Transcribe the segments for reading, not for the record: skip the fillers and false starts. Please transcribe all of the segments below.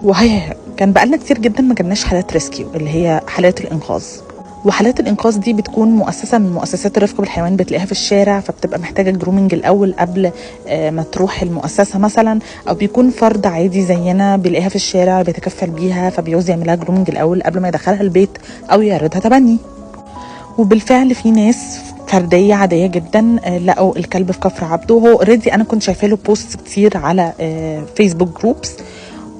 وهي كان بقالنا كتير جدا ما جالناش حالات rescue، اللي هي حالات الانقاذ. وحالات الانقاذ دي بتكون مؤسسة من مؤسسات الرفق بالحيوان، بتلاقيها في الشارع، فبتبقى محتاجه grooming الاول قبل ما تروح المؤسسة مثلا، او بيكون فرد عادي زينا بيلاقيها في الشارع بيتكفل بيها، فبيعوز يعملها grooming الاول قبل ما يدخلها البيت او يعرضها تبني. وبالفعل في ناس فردية عادية جدا لقوا الكلب في كفر عبده. هو already انا كنت شايفه له post كتير على Facebook groups،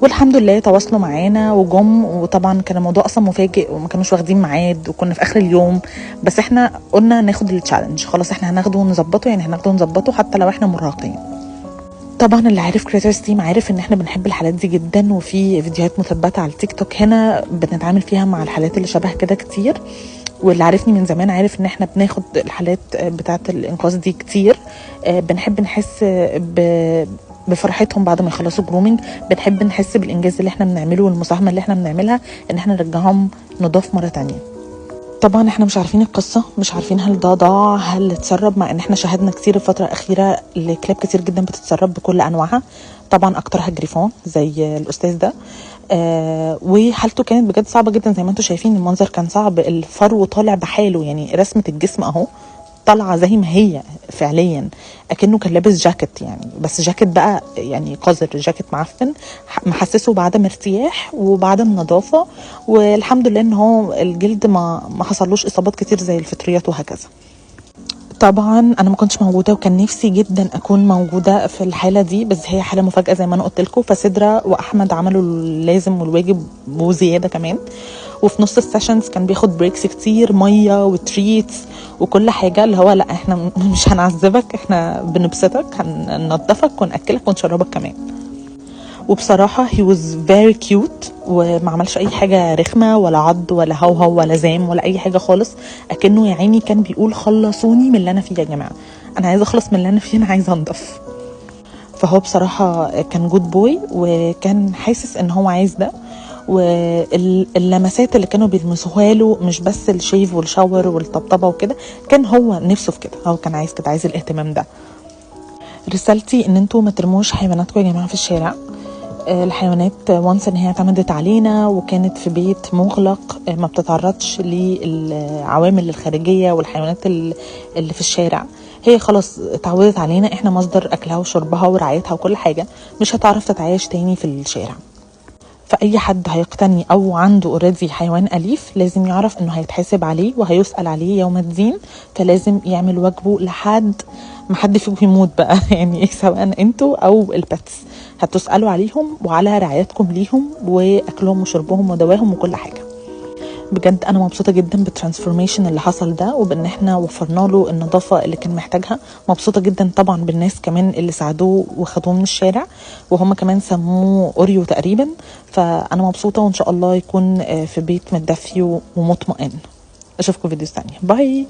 والحمد لله تواصلوا معانا وجم. وطبعا كان الموضوع اصلا مفاجئ وما كانوش واخدين ميعاد وكنا في اخر اليوم، بس احنا قلنا ناخد ال challenge، خلاص احنا هناخده ونظبطه، يعني هناخده ونظبطه حتى لو احنا مرهقين. طبعا اللي عارف Critters Team عارف ان احنا بنحب الحالات دي جدا، وفي فيديوهات مثبتة على التيك توك هنا بنتعامل فيها مع الحالات اللي شبه كده كتير. واللي عارفني من زمان عارف ان احنا بناخد الحالات بتاعه الانقاذ دي كتير. بنحب نحس بفرحتهم بعد ما يخلصوا grooming، بنحب نحس بالانجاز اللي احنا بنعمله والمساهمة اللي احنا بنعملها ان احنا نرجعهم نضاف مرة تانية. طبعا احنا مش عارفين القصه، مش عارفين هل ده ضاع، هل اتسرب، مع ان احنا شاهدنا كتير الفترة الاخيرة لكلاب كتير جدا بتتسرب بكل انواعها، طبعا اكترها جريفون زي الاستاذ ده. وحالته كانت بجد صعبة جدا، زي ما انتم شايفين المنظر كان صعب، الفرو طالع بحاله، يعني رسمه الجسم اهو طالعه زي ما هي فعليا، اكنه كان لابس جاكيت يعني، بس جاكيت بقى يعني قذر، جاكيت معفن، محسسه بعدم ارتياح وبعدم نظافه. والحمد لله ان هو الجلد ما حصلوش اصابات كتير زي الفطريات وهكذا. طبعا انا ما كنتش موجودة وكان نفسي جدا اكون موجودة في الحالة دي، بس هي حاله مفاجاة زي ما انا قلت لكم. فسدرة واحمد عملوا اللازم والواجب وزيادة كمان. وفي نص ال sessions كان بياخد breaks كتير، مية و treats وكل حاجه، اللي هو لا احنا مش هنعذبك، احنا بنبسطك، هننضفك وناكلك ونشربك كمان. وبصراحة he was very cute وما عملش أي حاجة رخمة ولا عض ولا هوهو ولا زام ولا أي حاجة خالص. أكنه يا عيني كان بيقول خلصوني من اللي أنا فيه يا جماعة، أنا عايزة أخلص من اللي أنا فيه، أنا عايزة أنضف. فهو بصراحة كان good boy وكان حاسس إن هو عايز ده. واللمسات اللي كانوا بيلمسوها له مش بس ال shave وال shower والطبطبة وكده، كان هو نفسه في كده، هو كان عايز كده، عايز الاهتمام ده. رسالتي ان انتوا ما ترموش حيواناتكم يا جماعة في الشارع. الحيوانات once ان هي اعتمدت علينا وكانت في بيت مغلق، ما بتتعرضش للعوامل الخارجية والحيوانات اللي في الشارع. هي خلاص اتعودت علينا، احنا مصدر اكلها وشربها ورعايتها وكل حاجه، مش هتعرف تتعايش تاني في الشارع. فاي حد هيقتني او عنده already حيوان اليف لازم يعرف انه هيتحاسب عليه وهيسال عليه يوم الدين، فلازم يعمل واجبه لحد ما حد فيكم يموت بقى يعني سواء انتوا او ال pets هتسالوا عليهم وعلى رعايتكم ليهم واكلهم وشربهم ودواهم وكل حاجة. بجد انا مبسوطة جدا بال transformation اللي حصل ده، وبان احنا وفرنا له النظافة اللي كان محتاجها. مبسوطة جدا طبعا بالناس كمان اللي ساعدوه وخدوه من الشارع، وهم كمان سموه اوريو تقريبا. فانا مبسوطة وان شاء الله يكون في بيت متدفي ومطمئن. اشوفكم فيديو تانية، bye.